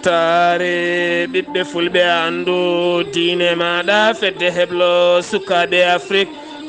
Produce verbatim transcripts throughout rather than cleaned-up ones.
Saare ɓiɓɓe fulɓe, anndu diine maaɗa, fedde heblo sukaaɓe Afrik.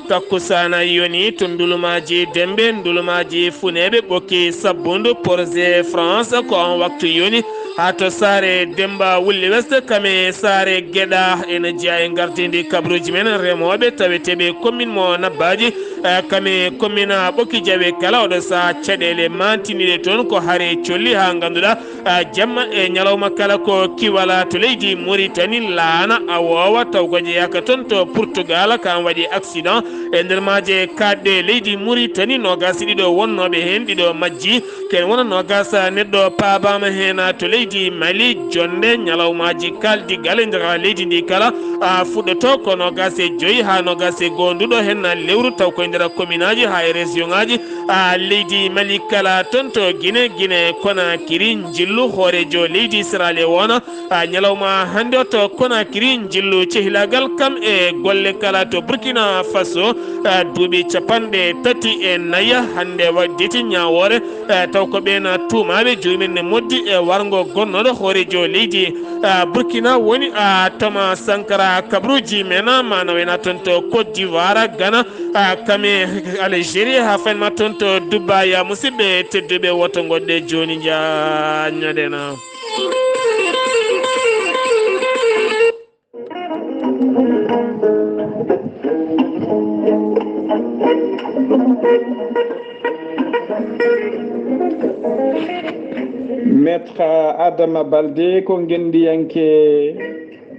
Takkusaana yoni to ndulumaaji Dembe, ndulumaaji Funeeɓe, Ɓokki, Sabbundu, Porze, France. Ko on waktu yoni haa to saare Demba Wulli West, kame saare Geɗa. Ene jeyaa e ngardiindi kabruuji men remooɓe taweteeɓe commune mo Nabbaaji, eh, kame commune Ɓokki Jawe kala. Oɗo sahaa caɗeele maantiniiɗe toon ko hare colli haa ngannduɗaa, ah, jamma e ñalawma kala ko kiwala to leydi Mauritanie laana a woowa taw ko jeyaaka toon to Portugal, kam waɗi accident e nder maaje kaaɗɗe leydi Mauritanie. Noogaas e ɗiɗo wonnooɓe heen, ɗiɗo majji. Ken wona noogaas neɗɗo paabaama heen to leydi Mali. Jonnde ñalawmaaji kaaldigal e nder leydi ndi kala, ah, fuɗɗoto ko noogaas e joyi haa noogaas e goonduɗo heen lewru, taw ko e nder kominaaji haa e région ŋaaji, ah, leydi Mali kala. Toon to Gine, Gine Konakiri, njillu hooreejo leydi Sierra Leone, ah, ñalawma hannde o to Konakiri, njillu cehilaagal kam e golle kala. To Burkina Faso, ah, duuɓi capanɗe tati e nayi hannde waɗditi ñaawoore, eh, taw ko ɓeen tuumaaɓe joyi men ne moddi e warngo gonnooɗo hooreejo leydi, ah, Burkina woni, ah, Thomas Sankara. Kabruuji men, ah, ma nawena toon to Côte d'Ivoire, Ghana, ah, kame Algérie, haa fayin ma toon to Dubai. Musidɓe tedduɓe, woto ngoɗɗe jooni njaññoɗen. Maître Adama Balde ko ngenndiyanke,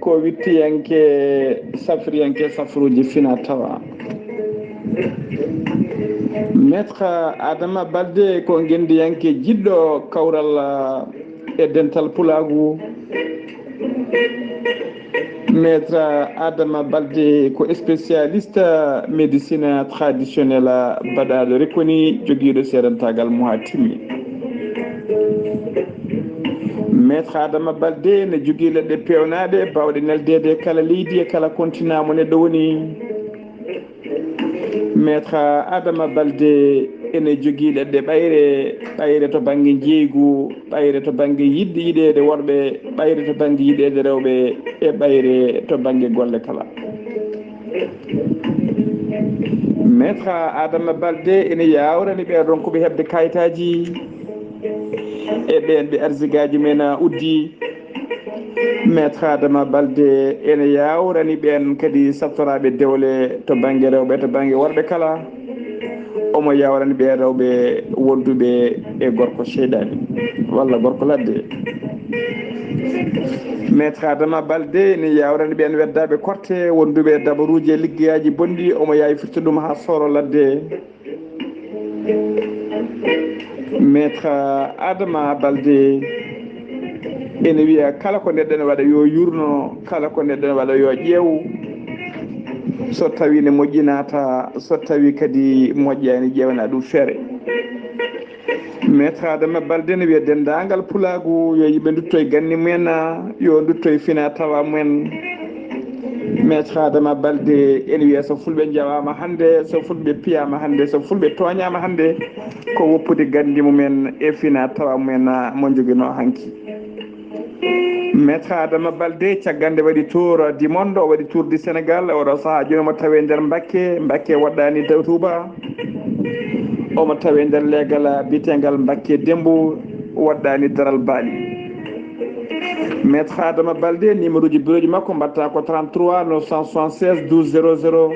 ko wittiyanke, safriyanke safruuji fina tawa. Maître Adama Balde ko ngenndiyanke jiɗɗo kawral e dental pulaagu. Maître Adama Balde ko spécialiste médecine traditionnelle baɗaaɗo rekoni jogiiɗo seedantaagal mo haa timmi. Maître Adama Balde ne jogii leɗɗe peewnaaɗe baawɗe neldeede e kala leydi e kala continent mo neɗɗo woni. Maître Adama Balde ene jogii leɗɗe ɓayre, ɓayre to bannge njeeygu, ɓayre to bannge yiɗde yiɗeede worɓe, ɓayre to bannge yiɗeede rewɓe, e ɓayre to bannge golle kala. Maître Adama Balde ene yaawrani ɓe ronkuɓe heɓde kayitaaji e ɓeen ɓe arsigaaji men uddi. Maître Adama Balde ene yaawrani ɓeen kadi saftoraaɓe dewle to bannge rewɓe, to bannge worɓe kala. Omo yaawrani ɓeen rewɓe wonduɓe e gorko seyɗaani walla gorko ladde. Maître Adama Balde ene yaawrani ɓeen weddaaɓe korte wonduɓe e dabaruuji e liggeyaaji bonɗi. Omo yaawirta ɗum haa sooro ladde. Maître Adama Balde ene wiya kala ko neɗɗo ene waɗa yo yurno, kala ko neɗɗo ene waɗa yo ƴeew. So tawi ne moƴƴi naata, so tawi kadi moƴƴaani ƴeewana ɗum feere. Maître Adama Balde ne wiya denndaangal pulaagu yo yimɓe ndutto e ganni mumen, yo ndutto e fina tawa mumen. Maître Adama Balde ene wiya so fulɓe njawaama hannde, so fulɓe piyaama hannde, so fulɓe tooñaama hannde, ko woppude ganndi mumen e fina tawa mumen mo njoginoo hanki. Maître Adama Balde, caggal nde waɗi tour du monde, o waɗi tour du Sénégal, oɗo sahaa jooni omo tawe nder Mbakke, Mbakke waɗɗaani taw Touba, omo tawe nder leegal biyeteengal Mbakke Dembo, waɗɗaani daral Baali. Maître Adama Balde, numéro ji bureau ji makko mbaɗata ko trente-trois neuf cent soixante-seize douze zéro zéro.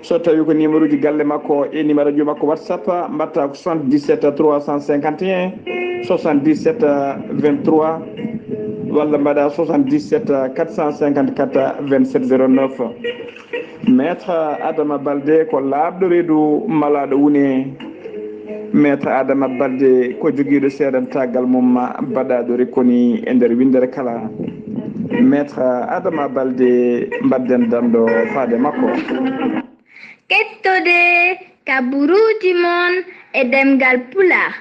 So tawi ko numéro ji galle makko e numéro ji makko WhatsApp, mbaɗta ko soixante-dix-sept trois cent cinquante et un soixante-dix-sept vingt-trois, walla mbaɗa soixante-dix-sept quatre cent cinquante-quatre vingt-sept zéro neuf. Maître Adama Balde ko laaɓɗo reedu malaaɗo wune. Maître Adama Balde ko jogiiɗo seedantaagal mum baɗaaɗo rekoni e nder winndere kala. Maître Adama Balde, mbaɗden danndo faade makko. Kettode ka buruuji mon e ɗemngal Pulaar,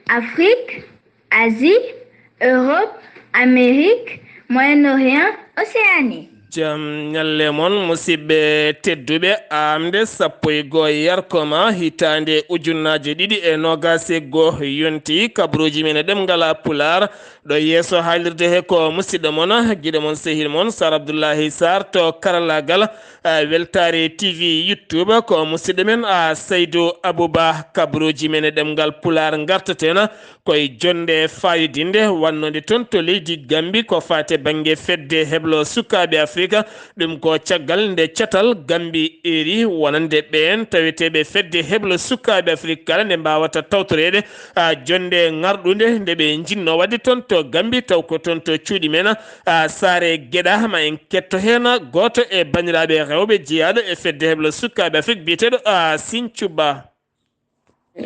Afrique, Asie, Europe, Amérique, Moyen-Orient, Océanie. Jam ñalle mon, musidɓe tedduɓe. Aamde sappo e goo yarkoma hitaande ujunnaaje ɗiɗi e noogaas e goo yonti, kabaruuji men e ɗemngal Pulaar. Ɗo yeeso haalirde he ko musidɗo mon, giɗo mon, sehil mon, Sar Abdullahi Sar to karallaagal, eh, Weltaare T V YouTube. Ko musidɗo men, ah, Saydu Abuba, kabaruuji men e ɗemngal Pulaar ngartaten. Koye jonnde faayodinde wannode toon to leydi Gambi ko faati bannge fedde heblo sukaaɓe Afrika. Ɗum ko caggal nde catal Gambi eeri wonande ɓeen taweteeɓe fedde heblo sukaaɓe Afrika kala nde mbaawata tawtoreede, a, jonnde ŋarɗunde nde ɓe njinnoo waɗde toon to Gambi, taw ko toon to cuuɗi men, a, Saare Geɗa. Ma en ketto heen gooto e banndiraaɓe rewɓe jeyaaɗo e fedde heblo sukaaɓe Afrika biyeteeɗo, a, Sinthiou Ba.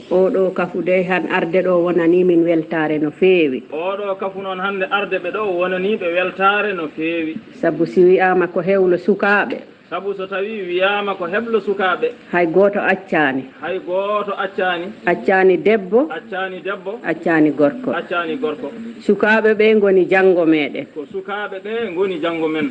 Oɗo kafu dey han arde ɗo wonanii min weltaare no feewi. Oɗo kafu noon hannde arde ɓe ɗo wonanii ɓe weltaare no feewi. Sabu si wiyaama ko hewlo sukaaɓe. Sabu so tawii wiyaama ko heblo sukaaɓe. Hay gooto accaani. Hay gooto accaani. Accaani debbo. Accaani debbo. Accaani gorko. Accaani gorko. Sukaaɓe ɓe ngoni janngo meeɗen. Ko sukaaɓe ɓe ngoni janngo men.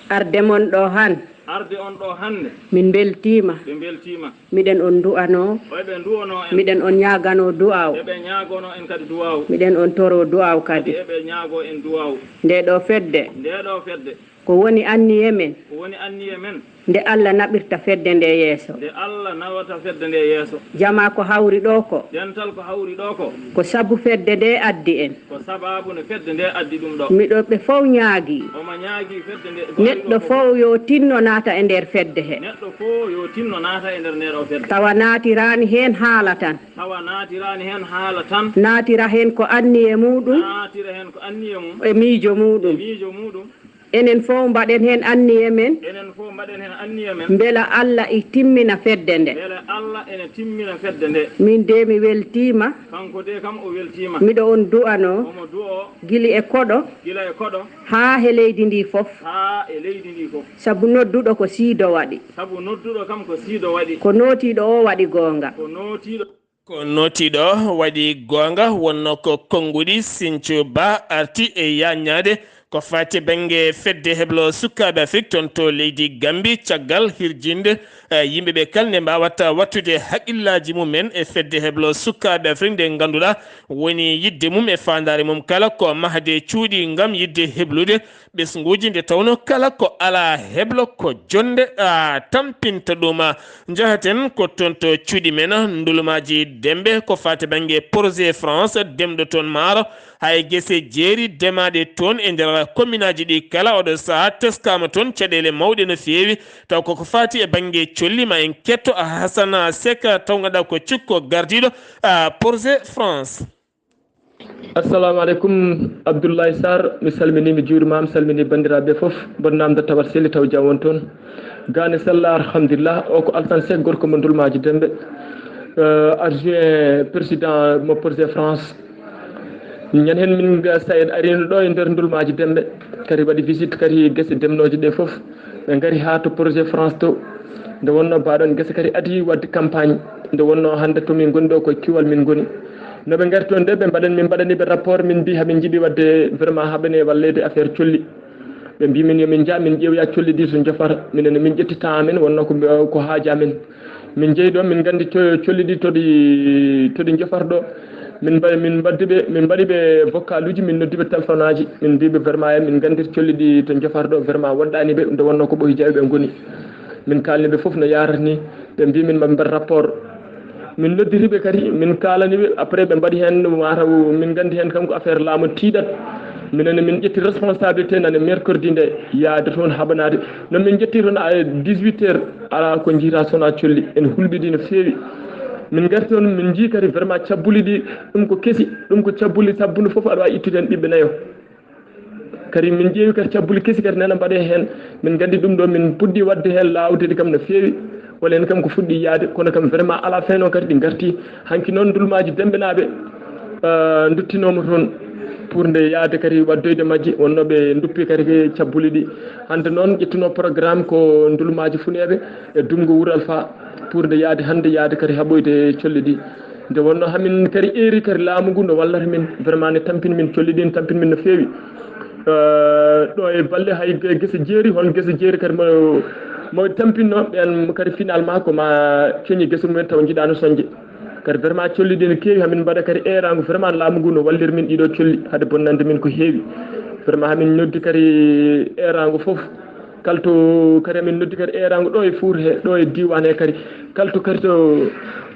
Arde mon ɗo han. Arde on ɗo hannde. Min mbeltiima. Ɓe mbeltiima. Miɗen on du'anoo. Eɓe ndu'onoo en. Miɗen on ñaaganoo du'aaw. Eɓe ñaagonoo en kadi du'aaw. Miɗen on toroo du'aaw kadi. Kadi eɓe ñaagoo en du'aaw. Ndee ɗoo fedde. Ndee ɗoo fedde. Ko woni anniye men. Ko woni anniye men. Nde Alla naɓirta fedde nde yeeso. Nde Alla nawata fedde nde yeeso. Jamaa ko hawri ɗoo ko. Dental ko hawri ɗoo ko. Ko sabu fedde nde addi en. Ko sabaabu no fedde nde addi ɗum ɗo. Miɗo ɓe fow ñaagii. Omo ñaagii fedde nde. Neɗɗo fow yo tinno naata e nder fedde he. Neɗɗo fow yo tinno naata e nder nde ɗo fedde. Tawa naatiraani heen haala tan. Tawa naatiraani heen haala tan. Naatira heen ko anniye muuɗum. Naatira heen ko anniye mum. E miijo muuɗum. E miijo muuɗum. Enen fow mbaɗen heen anniye men. Enen fow mbaɗen heen anniye men. Mbela Alla e timmina fedde nde. Mbela Alla ene timmina fedde nde. Min de mi weltiima. Kanko de kam o weltiima. Miɗo on du'anoo. Omo du'oo. Gila e koɗo. Gila e koɗo. Haa he leydi ndi fof. Haa e leydi ndi fof. Sabu nodduɗo ko siido waɗi. Sabu nodduɗo kam ko siido waɗi. Ko nootiiɗo o waɗi goonga. Ko nootiiɗo. Ko nootiiɗo waɗi goonga, wonno ko konnguɗi. Sinthiou Ba arti e yaaññaade ko faati bannge fedde heblo sukaaɓe Afrik toon to leydi Gambi, caggal hirjinde, eh, yimɓe ɓe kala nde mbaawata wattude haqqillaaji mumen e fedde heblo sukaaɓe Afrik nde ngannduɗaa woni yiɗde mum e faandaare mum kala ko mahde cuuɗi ngam yiɗde heblude ɓesnguuji, nde tawnoo kala ko alaa heblo ko jonnde, a, tampinta ɗum. Njahaten ko toon to cuuɗi men, ndulumaaji demɓe ko faati bannge projet France, demɗo toon maaro, hay gese jeeri demaaɗe toon e nder kominaaji ɗi kala. Oɗo sahaa teskaama toon caɗeele mawɗe no feewi, taw koko faati e bannge colli. Ma en ketto Hasana Seck, taw ngannduɗaa ko cukko gardiiɗo, a, projet France. Assalamu aleykum, Abdoulaye Sarr, mi salminii, mi juuriima, mi salminii banndiraaɓe fof. Mboɗo naamnda tawat selli taw jam won toon. Gane Sella, alhamdulillah. O ko Alsan Seck, gorko mo Ndulmaaji Demɓe, eh, adjoint président mo projet France. Ñande heen min ga-, sa en ariino ɗo e nder Ndulmaaji Demɓe, kadi waɗi visite kadi gese demnooje ɗe fof. Ɓe ngari haa to projet France to, nde wonnoo mbaaɗoon gese kadi adii waɗde campagne, nde wonnoo hannde to min ngoni ɗo ko e kiwal min ngoni. No ɓe ngari toon nde, ɓe mbaɗani, min mbaɗani ɓe rapport, min mbii hamin njiɗi waɗde vraiment haɓane walleede affaire colli. Ɓe mbii min yo min njah, min ƴeewoya colli ɗi to Jofar. Minen min ƴetti temps amen, wonnoo ko, ko haaju amen. Min njehi ɗoon, min nganndi co-, colli ɗi to ɗi, to ɗi Jofar ɗo. Min mba-, min mbaddi ɓe, min mbaɗi ɓe vocal uji, min noddi ɓe téléphone aji, min mbii ɓe vraiment, min nganndir colli ɗi to Jofar ɗo, vraiment woɗɗaani ɓe, nde wonnoo ko Ɓooyi Jaaɓi ɓe ngoni. Min kaalni ɓe fof no yaarata ni, ɓe mbii min maɓe mbaɗ rapport. Min noddiri ɓe kadi, min kaalani ɓe, après ɓe mbaɗi heen, mataw min nganndi heen kam ko affaire laamu tiiɗat. Minen min ƴetti responsabilité nane mercredi nde, yaade toon haɓanaade. No min njetti toon à dix-huit heures, alaa ko njiytaa so wonaa colli, ene hulɓidii no feewi. Min ngarti toon, min njii kadi vraiment cabbuli ɗi, ɗum ko kesi, ɗum ko cabbuli sabbundu fof aɗa waawi ittude heen ɓiɓɓe nayo. Kadi min ƴeewi kadi cabbuli kesi kadi nana mbaɗee heen. Min nganndi ɗum ɗo, min puɗɗii waɗde heen laawdeeɗi kam no feewi. Walla en kam ko fuɗɗii yahde, kono kam vraiment à la fin noon kadi ɗi ngartii. Hanki noon Ndulmaaji Demɓe naaɓe, eh, nduttinooma toon pour nde yahde kadi waɗdoyde majji, wonnoo ɓe nduppi kadi cabbuli ɗi. Hannde noon ƴettunoo programme ko Ndulmaaji Funeeɓe e Dunngu Wuro Alfaa pour nde yahde hannde, yahde kadi haɓoyde colli ɗi. Nde wonnoo hamin kadi eeri kadi laamu ngu no wallata min, vraiment ne tampini min colli ɗi, ne tampini min no feewi. Eh, ɗo e balɗe hay ge- gese jeeri, hol gese jeeri kadi mo mo tampinno ɓen kadi finalement ko ma coñi gese mumen taw jiɗano soñde. Kadi vraiment colli ɗi no keewi, hamin mbaɗa kadi erango vraiment laamu ngu no wallir min ɗiɗo colli hade bonnande min ko heewi. Vraiment hamin noddi kadi erango fof, kalto kadi hamin noddi kadi erango ɗo e Fuuta he, ɗo e diwan he kadi, kalto kadi to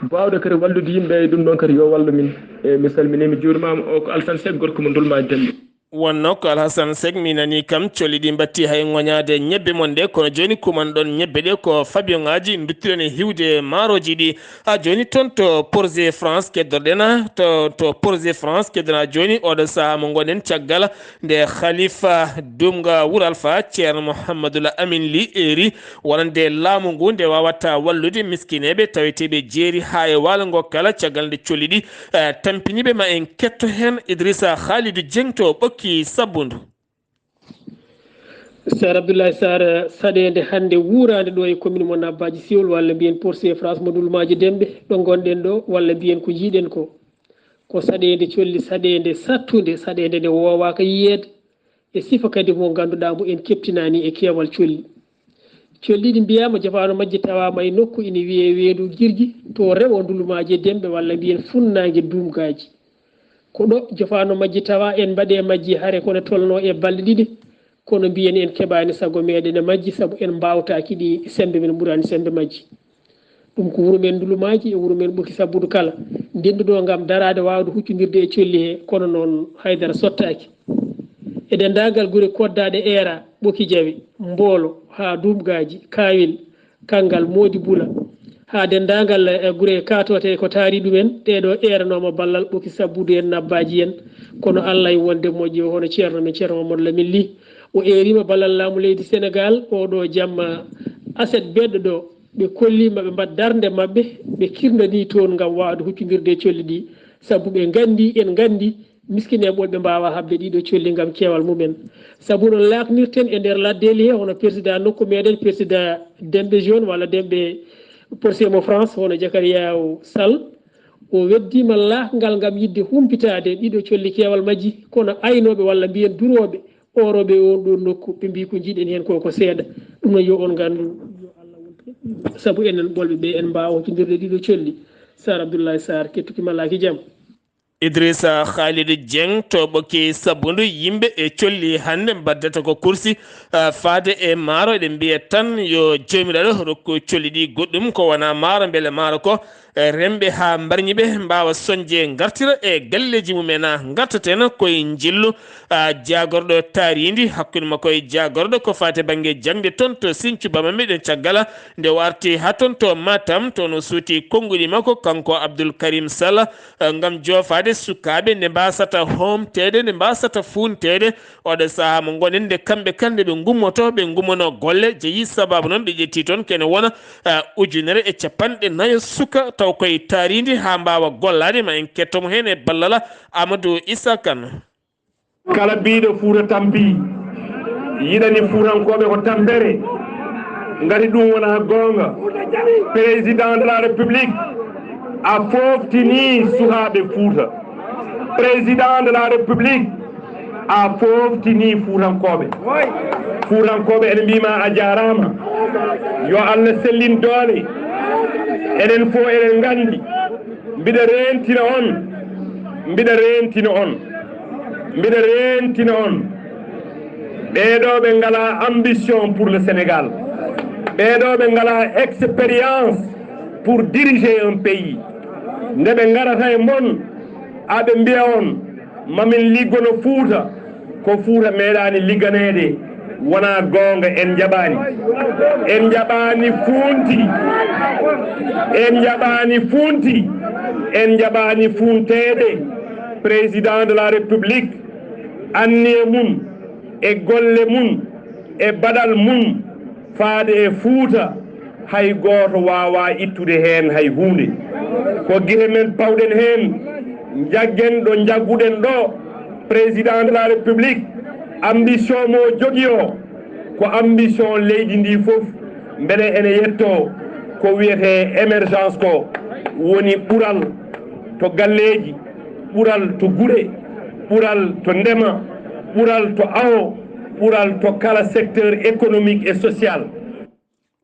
bawɗo kadi wallude yimɓe e ɗum ɗon kadi yo wallu min. E mi salmini mi juurmama, o ko Alsan Sek gorko mo Ndulma Demɓe. Wonno ko Alhasan Sek mi nani kam colli ɗi mbatti hay ŋoñaade ñebbe mon ɗe, kono jooni kuman ɗon ñebbe ɗe ko fabion aji nduttiren e hiwde maaroji ɗi. Ha jooni toon to Porze France keddorɗen, to to Porze France keddana jooni oɗo saha mo ngonen caggal nde Khalifa Dumga Wural Fa Ceerno Mouhamadoul Amin Ly eri wonande laamu ngu nde wawata wallude miskineɓe taweteɓe jeeri ha e waalo ngo kala caggal nde colli ɗi eh, tampiniiɓe ma en ketto heen Idrissa Khalidou Dieng to Ɓokki Sabbundu. Sar Abdoulaye Sar, saɗeende hannde wuuraande ɗo e commune mo Nabbaji Siwol, walla mbiyen Porse France mo Ndulmaaji Demɓe, ɗo ngonɗen ɗo, walla mbiyen ko njiiɗen ko, ko saɗeende colli, saɗeende sattunde, saɗeende nde woowaaka yiyeede, e sifa kadi mo ngannduɗaa mo en keɓtinaani e keewal colli. Colli ɗi mbiyaama jofaano majji tawaama e nokku ina wiyee Weedu Girgi, to rewo Ndulmaaji e Demɓe, walla mbiyen funnaange Duumgaaji. Ko ɗo jofaano majji tawa, en mbaɗe majji hare kono tolno e balɗe ɗiɗi, kono mbiyen en keɓaani sago meɗen e majji, sabu en mbaawtaaki ɗi semmbe, men ɓuraani semmbe majji. Ɗum ko wuro men Ndulumaaji e wuro men Ɓoki Sabbudu kala, ndennduɗo ngam daraade waawde huccondirde e colli he, kono noon haydara sottaaki. E denndaangal gure koddaaɗe Eera, Ɓoki Jawe, Mboolo, haa Duumgaaji, Kaawel, Kanngal, Moodi Bula, haa denndaangal, eh, gure kaatoote ko taari ɗumen, ɗee ɗoo eeranooma ballal Ɓoki Sabbudu en, Nabbaaji en, kono Allah e wonde moƴƴo, hono ceerno men Ceerno Mamadou Lamine Ly, o eeriima ballal laamu leydi Senegaal, oo ɗoo jamma aset beɗɗo ɗo, ɓe kolliima ɓe mbaɗ darnde maɓɓe, ɓe kirndanii toon ngam waawde huccondirde e colli ɗi, sabu ɓe nganndi, en nganndi, miskineeɓe ɓe mbaawa haɓde ɗiɗo colli ngam keewal mumen. Sabu no laaknirten e nder laddeeli he, hono persidaa nokku meɗen, persidaa Demɓe Jaune walla Demɓe Porse mo France, hono Jakariya Sall, o weddiima laakngal ngam yiɗde humpitaade ɗiɗo colli keewal majji, kono aynooɓe walla mbiyen durooɓe, oorooɓe e oon ɗoon nokku, ɓe mbii ko njiɗen heen ko ko seeɗa. Ɗum noon yo on nganndu, yo Allah won keɓiiɗo, sabu enen ɓolɓe ɓe en mbaawa huccondirde ɗiɗo colli. Sar Abdoulaye Sar, kettuki ma laaki jam. Idrissa Khalidou Dieng to Ɓoki Sabbundu, yimɓe e colli hannde mbaddata ko kursi, ah, faade e maaro, eɗen mbiya tan yo Joomiraaɗo rokku colli ɗi goɗɗum ko wonaa maaro, mbele maaro ko, eh, remɓe haa mbarñi ɓe mbaawa soñde ngartira e galleeji mumen. Ah, ngartaten koye njillu, ah, jaagorɗo taariindi hakkunde makko e jaagorɗo ko faati bannge jaŋde toon to Sinthiou Bamambé, ɗen caggal nde o arti haa toon to Matam, toon o suuti konnguɗi makko kanko Abdoul Karim Sall, eh, ngam joofaade sukaaɓe nde mbaasata hoomteede, nde mbaasata fuunteede. Oɗo sahaa mo ngonen nde kamɓe kala nde ɓe ngummoto, ɓe ngummono golle jeyi. Sababu noon ɓe ƴetti toon kene wona, eh, ujunere e capanɗe nayo suka taw koye taariindi haa mbaawa gollaade. Ma en ketto mo heen e ballal Amadou Issa Kane. Kala biiɗo Fuuta tampi, yiɗani Fuutankooɓe ko tampere, ngati ɗum wonaa goonga. Président de la République a fooftinii suhaaɓe Fuuta. Président de la République a fooftinii Fuutankooɓe. Fuutankooɓe, ene mbiima a jaaraama. Yo Allah sellin doole. Enen fof eɗen nganndi. Mbiɗa reentina on, mbiɗa reentina on, mbiɗa reentina on. Ɓeeɗo ɓe ngalaa ambition pour le Sénégal. Ɓeeɗo ɓe ngalaa expérience pour diriger un pays. Nde ɓe ngarata e mon, aɓe mbiya on, mamin liggono Fuuta, ko Fuuta meeɗaani ligganeede, wonaa goonga, en njaɓaani. En njaɓaani fuunti. En njaɓaani fuunti. En njaɓaani fuunteede. Président de la République, anniye mum, e golle mum, e baɗal mum, faade e Fuuta, hay gooto waawaa ittude heen hay huunde. Ko gite men pawɗen heen, njaggen ɗo njagguɗen ɗo. Président de la République, ambition mo jogii o, ko ambition leydi ndi fof, mbele ene yetto ko wiyetee émergence ko, woni ɓural to galleeji, ɓural to gure, ɓural to ndema, Ɓural to awo, ɓural to kala secteur économique et social.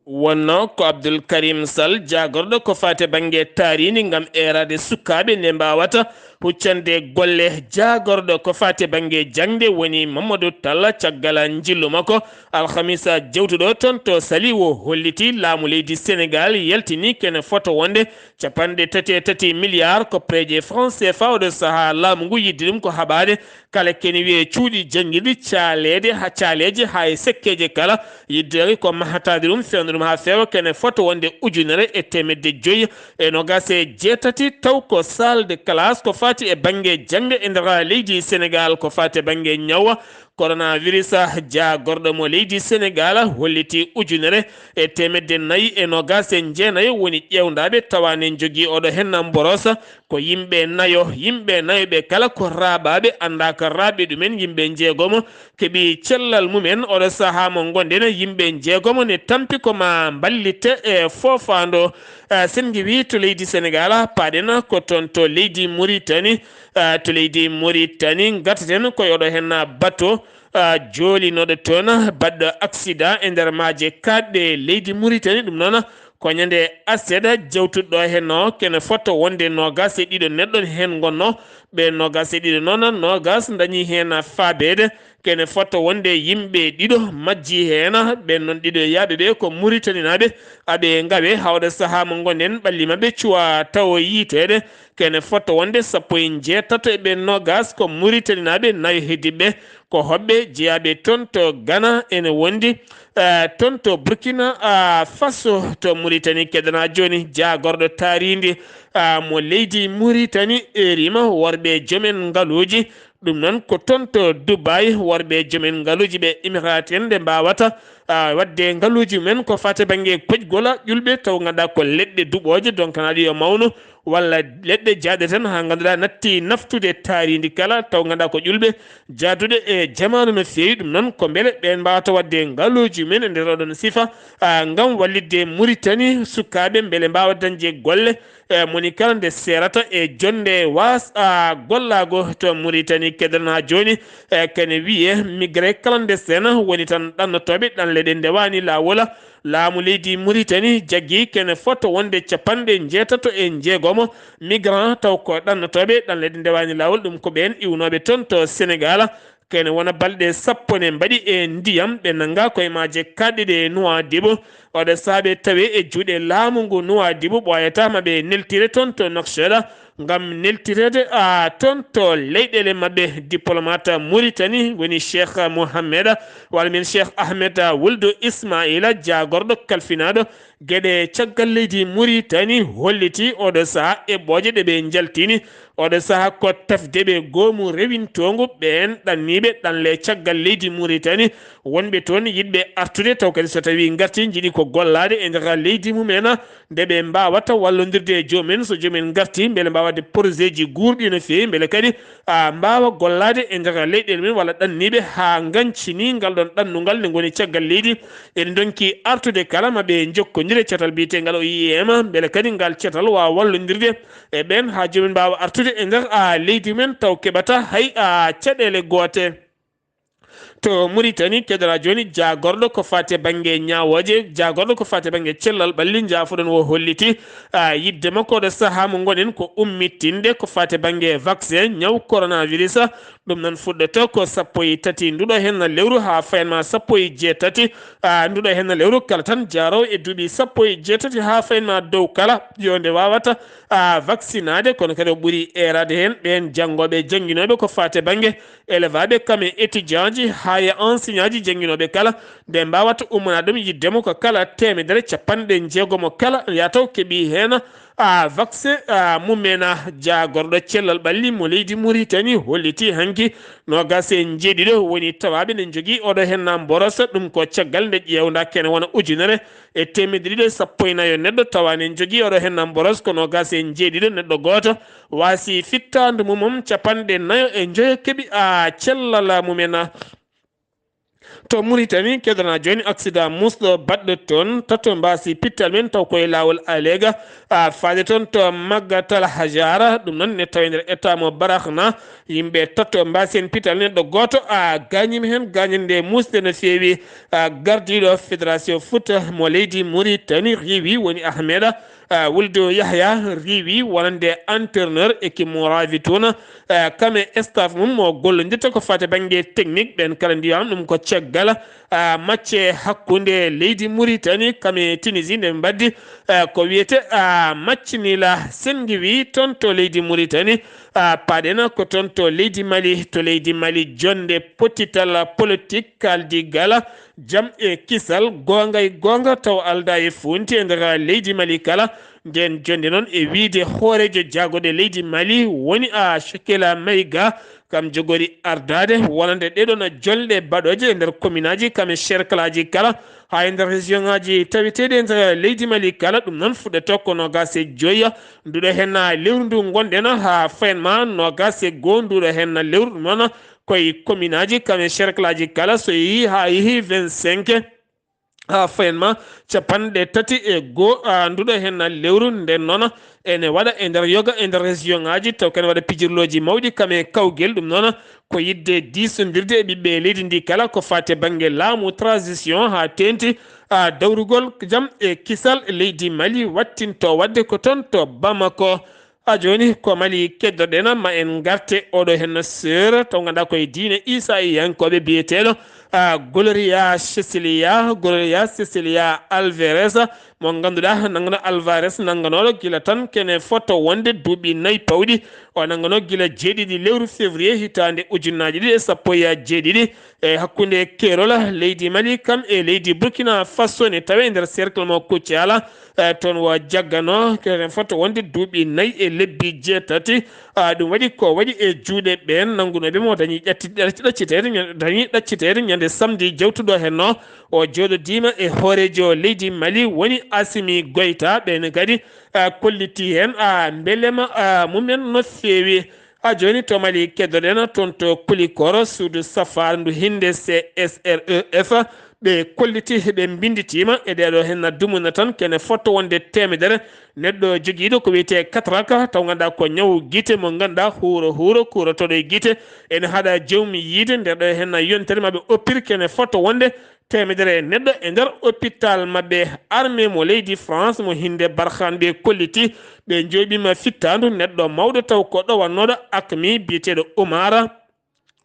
Wonno ko Abdoul Karim Sall, jaagorɗo ko faati e bannge taariindi ngam eeraade sukaaɓe nde mbaawata huccande golle. Jaagorɗo ko faati e bannge jaŋde woni Mamadou Talla, caggal njillu makko alhamisa jewtuɗo toon to Sali, o holliti laamu leydi Senegaal yaltini kene foto wonde capanɗe tati e tati miliyaar koppeeje franc C F A. Oɗo sahaa laamu ngu yidde ɗum ko haɓaade kala kene wiyee cuuɗi janngirɗi caaleede ha caaleeje haa e sekkeeje kala yidde ko mahataade ɗum, fewndo ɗum haa feewa kene foto wonde ujunere e teemedde joyi e noogaas e jeetati, taw ko salle de classe ko faati e bannge jaŋde e nder leydi Senegaal, ko faati e bannge ñawa coronavirus. Jaagorɗo mo leydi Senegaal holliti ujunere e teemedde nayi e noogaas e jeenayo woni ƴeewndaaɓe tawa ne njogii oɗo henna mboros. Ko yimɓe nayo, yimɓe nayo ɓe kala ko raaɓaaɓe, anndaa ko raaɓi ɗumen, yimɓe njeegomo keɓi cellal mumen. Oɗo sahaa mo ngonɗen, yimɓe njeegomo ne tampi ko ma mballite e foofaando. Eh, sen ngiwii to leydi Senegaal, paaɗen ko toon to leydi Muritani. Eh, to leydi Muritani, ngartaten ko e oɗo henna bato, eh, joolinooɗo toon, baɗɗo aksida e nder maaje kaaɗɗe leydi Muritani. Ɗum noon ko ñande aset jewtuɗo heen o, kene foto wonde noogaas e ɗiɗo neɗɗo heen ngonno. Ɓe noogaas e ɗiɗo noon, noogaas ndañi heen faabeede. Kene foto wonde yimɓe ɗiɗo majji heen. Ɓeen noon ɗiɗo yaaɓe ɓe ko Muritaninaaɓe, aɓe ngawe. Hawɗa sahaa mo ngonɗen, ɓalli maɓɓe cuwa tawo yiiteede. Kene foto wonde sappo e jeetato e ɓeen noogaas ko Muritaninaaɓe, nayo heddiɓe ko hoɓɓe jeyaaɓe toon to Gana, ene wondi, eh, toon to Burkina, ah, Faso, to Muritani. Kedanaa jooni jaagorɗo taariindi, ah, mo leydi Muritani, erima worɓe jomen ngaluuji. Ɗum noon ko toon to Dubai, worɓe jomen ngaluuji ɓe Emirati en nde mbaawata, ah, waɗde ngaluuji mumen ko faati bannge pojgola ƴulɓe, taw ngannduɗaa ko leɗɗe duɓooje, donc naɗi yo mawnu, walla leɗɗe jaaɗe tan haa ngannduɗaa natti naftude taariindi kala, taw ngannduɗaa ko ƴulɓe jaaduɗe e jamaanu no feewi. Ɗum noon ko mbele ɓeen mbaawata waɗde ngaluuji mumen e nder oɗon sifa, ah, ngam wallitde Muritani sukaaɓe mbele mbaawa dañde golle, e moni kala nde seerata e jonnde waas, ah, gollaago to Muritani. Kedanaa jooni, e kene wiyee migré clandestin woni tan ɗannotooɓe ɗanle ɗe ndewaani laawol. Laamu leydi Muritani jaggi kene foto wonde capanɗe njeetato e njeegomo migrant, taw ko ɗannotooɓe ɗanle ɗe ndewaani laawol. Ɗum ko ɓeen iwnooɓe toon to Senegaal. Kene wona balɗe sappo ne mbaɗi e ndiyam, ɓe nannga koye maaje kaaɗɗe ɗe Nuwaadibu. Oɗo sahaa ɓe tawe e juuɗe laamu ngu Nuwaadibu, ɓooyata ma ɓe neltire toon to Nouakchott ngam neltireede, a, toon to leyɗeele maɓɓe. Diplomate Muritani woni Cheikh Mohammed, walla min Cheikh Ahmed Wuldu Ismaila, jaagorɗo kalfinaaɗo geɗe caggal leydi Muritani, holliti oɗo sahaa eɓɓooje ɗe ɓe njaltini. Oɗo sahaa ko tafde ɓe goomu rewintoongu ɓeen ɗanniiɓe ɗanle caggal leydi Muritani, wonɓe toon yiɗɓe artude, taw kadi so tawii ngartii njiɗi ko gollaade e nder leydi mumen, nde ɓe mbaawata wallondirde e joom en, so joom en ngartii mbele mbaawa waɗde projet ji guurɗi no feewi, mbele kadi, a, mbaawa gollaade e nder leyɗeele mumen walla ɗanniiɓe haa ngañcinii ngal ɗoon ɗannungal nde ngoni caggal leydi. Ene ndonki artude kala ma ɓe njokkondire catal biyeteengal O I M, mbele kadi ngal catal waawa wallondirde e ɓeen haa joom en mbaawa artude e nder, a, leydi mumen taw keɓata hay, a, caɗeele goote. To Muritani, keɗoɗaa jooni jaagorɗo ko faati e bannge ñaawooje, jaagorɗo ko faati e bannge cellal ɓalli, njaafoɗon o holliti, a, yiɗde makko oɗo sahaa mo ngonɗen ko ummitinde ko faati e bannge vaccin ñaw coronavirus. Ɗum noon fuɗɗoto ko sappo e tati nduɗo henna lewru haa fayan ma sappo e jeetati, a, nduɗo henna lewru kala tan jaaroowo e duuɓi sappo e jeetati haa fayan ma dow kala, yo nde waawata, a, vaccinaade, kono kadi o ɓuri eeraade heen ɓeen janngooɓe, jannginooɓe ko faati e bannge élève aɓe, kam e étudiant ji, haa e enseignant ji jannginooɓe kala, nde mbaawata ummanaade ɗum yiɗde mo ko kala teemedere capanɗe jeegomo kala, yataw keɓi heen, a, vaccin, a, mum en. A, jaagorɗo cellal ɓalli mo leydi Muritani holliti hanki noogaas e njeeɗiɗo woni tawaaɓe ne njogii oɗo henna mboros, ɗum ko caggal nde ƴeewnda kene wona ujunere e teemedde ɗiɗi e sappo e nayo neɗɗo tawa ne njogii oɗo henna mboros, ko noogaas e njeeɗiɗo neɗɗo gooto waasi fittaandu mum, capanɗe nayo e njoyo keɓi, a, cellal mum en. To Muritani, keddana jooni aksida musɗo baɗɗo toon, tato mbaasi pittal men taw koye laawol Aleega, a faade toon to Maggatal Hajara, ɗum noon ne tawi nder état mo Barakhna, yimɓe tato mbaasi heen pittal neɗɗo gooto, a gaañiima heen gaañannde musde no feewi, a gardiiɗo fédération foot mo leydi Muritani riiwi woni Ahmeda, a Wuldu Yahya riiwi wonande entraîneur équipe mo Ravi Town, a kam e staff mum mo gollondirta ko fate bannge technique ɓeen kala ndiwam ɗum ko caggal, a macce hakkunde leydi Muritani kam e Tunisie nde mbaddi, a ko wiyete, a maccinila sengi wi toon to leydi Muritani, a paɗena ko toon to leydi Mali, to leydi Mali jonde potital politique kaldi gala jam e kisal goonga e goonga taw alda e funti e nder leydi Mali kala. Nden jonde noon e wiide hooreejo jaagoɗe leydi Mali woni a Shekela Mayga, kam jogori ardaade wonande ɗeɗon jolɗe baɗooje e nder kominaaji kam e cerclaaji kala, haa e nder région ŋaaji taweteeɗi e nder leydi Mali kala. Ɗum noon fuɗɗata ko noogaas e joyi nduɗo heen lewru ndu ngonɗen haa fayen ma noogaas e goo nduɗo heen lewru. Ɗum noon koye kominaaji kam e cerclaaji kala so yehi haa yehi vingt-cinq, haa fayen ma capanɗe tati e goo, a nduɗo heen lewru. Nden noon ene waɗa e nder yoga e nder région ŋaaji taw kene waɗa pijirlooji mawɗi kam e kawgel. Ɗum noon ko yiɗde diisondirde e ɓiɓɓe leydi ndi kala ko faati bannge laamu transition haa teenti, a dawrugol jam e kisal leydi Mali wattinto waɗde ko toon to Bamako. A jooni ko Mali keddoɗen ma en ngarte oɗo heen sœur taw ngannduɗaa koye diine Isa e yankooɓe biyeteeɗo, a Gloria Cecilia, Gloria Cecilia Alvarez, mo ngannduɗaa nannguno Alvarez nannganooɗo gila tan kene foto wonde duuɓi nayi pawɗi. O nannganoo gila jeeɗiɗi lewru février hitaande ujunnaaji ɗiɗi e sappo e jeeɗiɗi e hakkunde keerol leydi Mali kam e leydi Burkina Faso ne tawe e nder cercle mo Kucala. E toon wo jaggano kene foto wonde duuɓi nayi e lebbi jeetati. A ɗum waɗi ko waɗi e juuɗe ɓeen nanngunooɓe mo dañi ƴatti- ɗacci- ɗacciteede ñande- dañi ɗacciteede ñande samedi jawtuɗo heen o. O jooɗodiima e hooreejo leydi Mali woni Assimi Goïta. Ɓeen kadi a kolliti heen a mbelema a mumen no feewi. A jooni to Mali keddoɗen toon to Kulikoro suudu safaara ndu hinde C S R E F ɓe kolliti ɓe mbinnditiima e ɗeeɗo heen dumunna tan kene foto wonde teemedere neɗɗo jogiiɗo ko wiyetee kataraka taw ngannduɗaa ko ñawu gite mo ngannduɗaa huuro huuro kuurotooɗo e gite ene haɗa jawmi yiide nde ɗo heen yontere maɓɓe oppir kene foto wonde teemedere e neɗɗo e nder hôpital maɓɓe. Armée mo leydi France mo hinde Barkhane ɓe kolliti ɓe njooɓiima fittaandu neɗɗo mawɗo taw ko ɗowannooɗo akmi biyeteeɗo Umar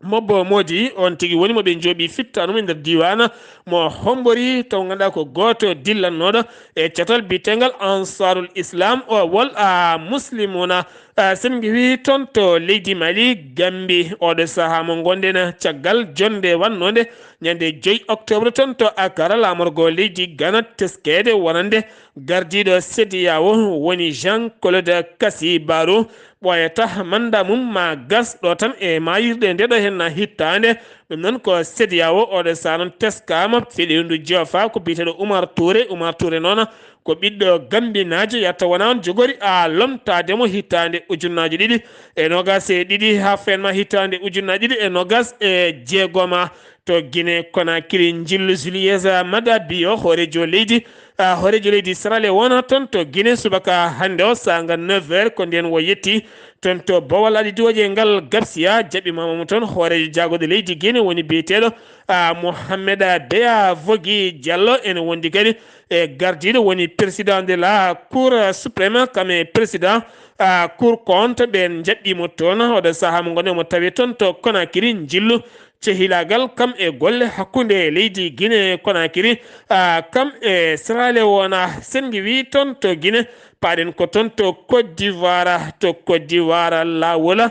Mobbo Moodi, on tigi woni mo ɓe njooɓii fittaandu e nder diiwaan mo Hombori taw ngannduɗaa ko gooto dillannooɗo e catal biyeteegal Ansarul Islam o wol a Muslimuna. A, sen ngiwii toon to leydi Mali, Gambi, oɗo sahaa mo ngonɗen caggal jonnde wannode ñande joyi octobre toon to Akara, laamorgo leydi Gana, teskeede wonande gardiiɗo C D A O woni Jean Claude Kassi Barro, ɓooyata mannda mum ma gas ɗo tan e maayirɗe nde ɗo heen hittaande. Ɗum noon ko C D A O oɗo sahaa noon teskaama, feɗeendu joofa ko biyeteeɗo Oumar Touré. Oumar Touré noon ko ɓiɗɗo Gambinaajo, yatta wona on jogori a lomtaade mo hitaande ujunnaaji ɗiɗi e noogaas e ɗiɗi haa fenma hitaande ujunnaaji ɗiɗi e noogaas e jeegoma. To Guinée Conakry, njillu Julius Maada Bio, hooreejo leydi, a, hooreejo leydi Sierra Leone toon to Guinée subaka hannde o saanga neuf heures ko ndeen o yetti toon to Bawal Aɗi Diwooje ngal Gabsiya, jaɓɓiima mo toon hooreejo jaagorɗe leydi Guinée woni biyeteeɗo, a, Mohamed Bea Vogi Diallo, ene wondi kadi e gardiiɗo woni président de la Cour suprême, kam e président, a, Cour compte, ɓeen njaɓɓiimo toon. Oɗo sahaa mo ngonɗen omo tawee toon to Conakry, njillu cehilaagal kam e golle hakkunde leydi Guinée Conakry, a, kam e Sierra Leone. Sen ngiwii toon to Guinée, paaɗen ko toon to Côte d'Ivoire, to Côte d'Ivoire laawol,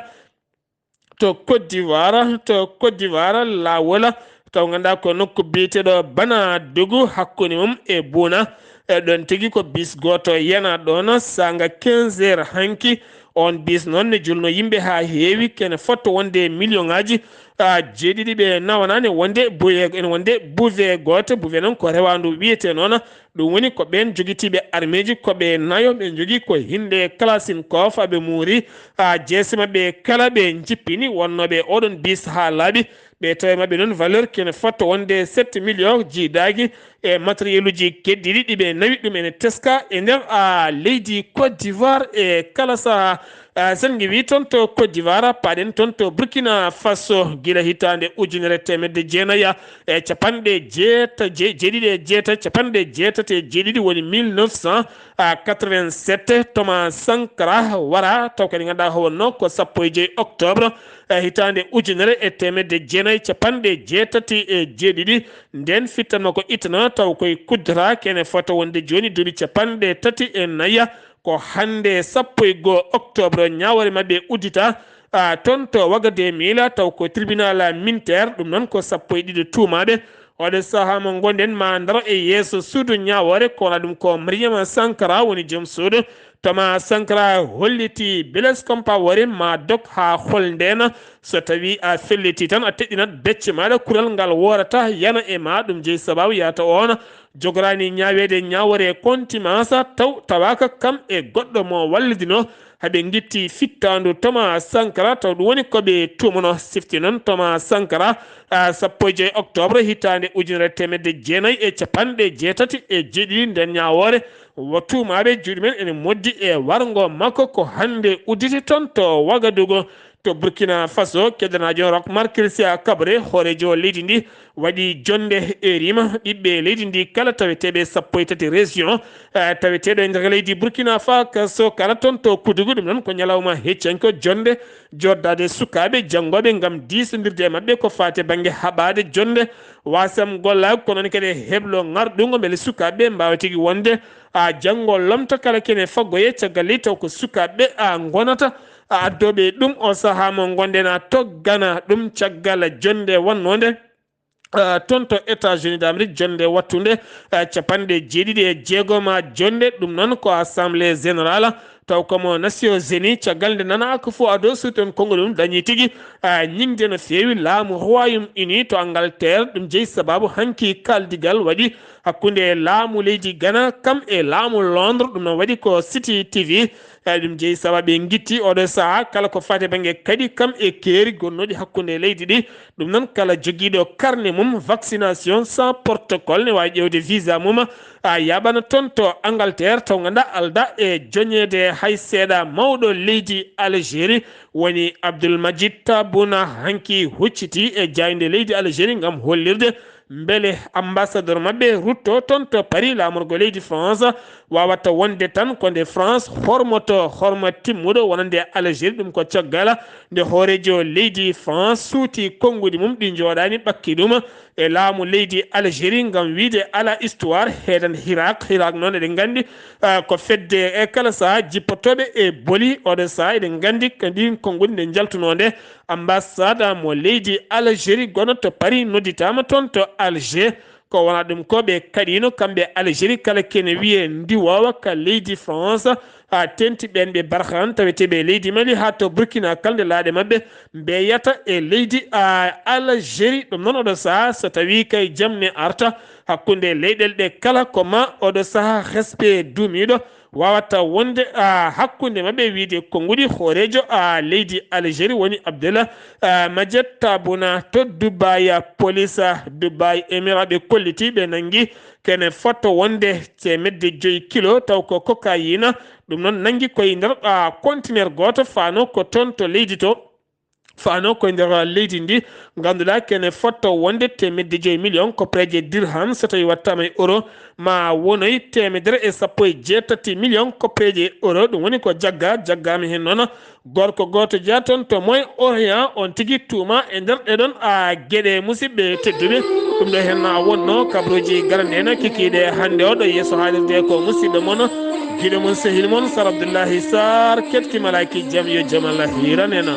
to Côte d'Ivoire, to Côte d'Ivoire laawol, taw ngannduɗaa ko nokku biyeteeɗo Banadougou hakkunde mum e Bouna. E ɗoon tigi ko bis gooto yana ɗoon saanga quinze heures hanki. On bis noon ne julno yimɓe haa heewi, kene fotto wonde million ŋaaji, a, jeeɗiɗi ɓe nawanaa ne wonde buwe, ene wonde buwe gooto. Buwe noon ko rewaandu wiyetee noon. Ɗum woni ko ɓeen jogitiiɓe armeeji ko ɓe nayo, ɓe njogii ko hinnde Kalachnikov, aɓe muuri, a, jeese maɓɓe kala ɓe njippini wonnooɓe oɗon bis haa laaɓi. Ɓe tawi maɓɓe noon valeur kene fotto wonde sept millions ji daagi e matériel uji keddiɗi ɗi ɓe nawi ɗum ene teska e nder a leydi Côte d'Ivoire e kala saha. Sen ngiwi toon to Côte d'Ivoire, paɗen toon to Burkina Faso gila hitande ujunere temedde jeenaya e capanɗe jeeta-, je-, jeeɗiɗi e jeeta, capanɗe jeetati e jeeɗiɗi woni mille neuf cent quatre-vingt-sept, Thomas Sankara wara, taw kadi ngannduɗaa o wonno ko sappo e joy octobre, eh, hitaande ujunere e teemedde jeenayi capanɗe jeetati e jeeɗiɗi. Nden fittanma ko ittana, taw koye kuddata kene fota wonde jooni duuɓi capanɗe tati e naya. Ko hannde sappo e goo octobre ñaawoore maɓɓe uddita, ah, toon to Wagadugu, taw ko tribunal militaire, ɗum noon ko sappo e ɗiɗo tuumaaɓe. Oɗo sahaa mo ngonɗen ma ndaro e yeeso suudu ñaawoore, ko wona ɗum ko Mariama Sankara woni joom suudu. Thomas Sankara holliti Blaise Compaoré ma dog haa hol ndena. So tawi a felliti tan a teɗɗinat becce maɗa, kural ngal worata yana e ma, ɗum jeyi sababu yata on jogorani ñaaweede ñaawoore contumace taw tawaka kam e goɗɗo mo wallidino. Haɓe ngitti fittandu Thomas Sankara, taw ɗum woni ko ɓe tuumano. Sifti noon Thomas Sankara, a, sappo e joy octobre hitaande ujunere teemedde jeenayi e capanɗe jeetati e jeeɗiɗi. Nden ñaawoore wo tuumaaɓe juuɗe men ene moddi e warngo makko ko hannde udditi toon to Wagadugu. To Burkina Faso, keddanaajo Roch Marc Christian Kaboré, hooreejo leydi ndi, waɗi jonnde e rima ɓiɓɓe leydi ndi kala taweteeɓe sappo e tati région, eh, taweteeɗo e nder leydi Burkina Faso kala toon to Kudugu. Ɗum noon ko ñalawma heccanko jonnde, joddaade sukaaɓe janngooɓe ngam diisondirde e maɓɓe ko faati e bannge haɓaade jonnde, wasam gollaagu, ko noon kadi heblo ŋarɗungo mbele sukaaɓe mbaawa tigi wonde a janngo lomta kala kene faggoye caggal ley taw ko sukaaɓe a ngonata a addooɓe ɗum o sahaa mo ngonɗen a toggana ɗum caggal jonnde wonnonde, ah, toon to États-Unis d'Amérique, jonnde wattunde, ah, capanɗe jeeɗiɗi e jeegoma jonnde. Ɗum noon ko Assemblée Générale, taw komo Nations Unies, caggal nde nana ko fof ado suuton konngol mum dañi tigi, ah, ñiŋde no feewi laamu Royaume Uni to Angleterre. Ɗum jeyi sababu hanki kaaldigal waɗi hakkunde laamu leydi Ghana kam e laamu Londres. Ɗum noon waɗi ko City T V. Eyi, ɗum jeyi sababu ɓe ngitti oɗo sahaa kala ko faati e bannge kadi kam e keeri gonnooɗi hakkunde leydi ɗi. Ɗum noon kala jogiiɗo karne mum vaccination sans protocole ne waawi ƴeewde visa mum, a yaaɓana toon to Angleterre, taw ngannduɗaa aldaa e joñeede hay seeɗa mawɗo leydi Algérie woni Abdoul Majid Tabouna hanki hucciti e jaaynde leydi Algérie ngam hollirde mbele ambassadeur maɓɓe rutto toon to Paris, laamorgo leydi France, waawata wonde tan ko nde France hormoto horma timmuɗo wonande Algérie. Ɗum ko caggal nde hooreejo leydi France suuti konnguɗi mum ɗi njooɗaani ɓakki ɗum e laamu leydi Algérie ngam wiyde alaa histoire heedan Hirak. Hirak noon eɗen nganndi, ah, ko fedde e kala sahaa jippotooɓe e boli. Oɗo sahaa eɗen nganndi ko ndin konnguɗi nde njaltunoo nde ambassade mo leydi Algérie gono to Paris nodditaama toon to Alger. Ko wona ɗum ko ɓe kaɗiino kamɓe Algérie kala kene wiyee ndiwoowa ka leydi France, a tenti ɓeen ɓe barhan taweteeɓe e leydi Mali haa to Burkina kala nde laaɗe maɓɓe mbeyata e leydi, a, Algérie. Ɗum noon oɗo sahaa so tawii kay jam ne arta hakkunde leyɗel ɗe kala ko ma oɗo sahaa respect duumiiɗo waawata wonde, a, hakkunde maɓɓe wiyde konnguɗi hooreejo, a, leydi Algérie woni Abdallah, a, Majed Tabouna to Dubai, a, police, a, Dubai Émirats ɓe kolliti ɓe nanngi kene fotto wonde teemedde joyi kilo taw ko cocaïne. Ɗum noon nanngi koye nder, a, conteneur gooto faano ko toon to leydi to. Faano koye nder leydi ndi, ngannduɗaa kene fotto wonde teemedde joyi million koppeeje dirham, so tawi wattaama e euro, ma wonoy teemedere e sappo e jeetati million koppeeje euro. Ɗum woni ko jagga, jaggaama heen noon gorko gooto jeyaa toon to Moyen Orient, on tigi tuuma e nder ɗee ɗoon, a, geɗe, musidɓe tedduɓe. Ɗum ɗo heen na wonno kabaruuji garanɗe en kikiiɗe hannde o ɗo yeeso haalirde ko musidɗo mon, giɗo mon, sehil mon, Sar Abdullahi Sar, ketki malaaki jam yo jam Allah hiiran en.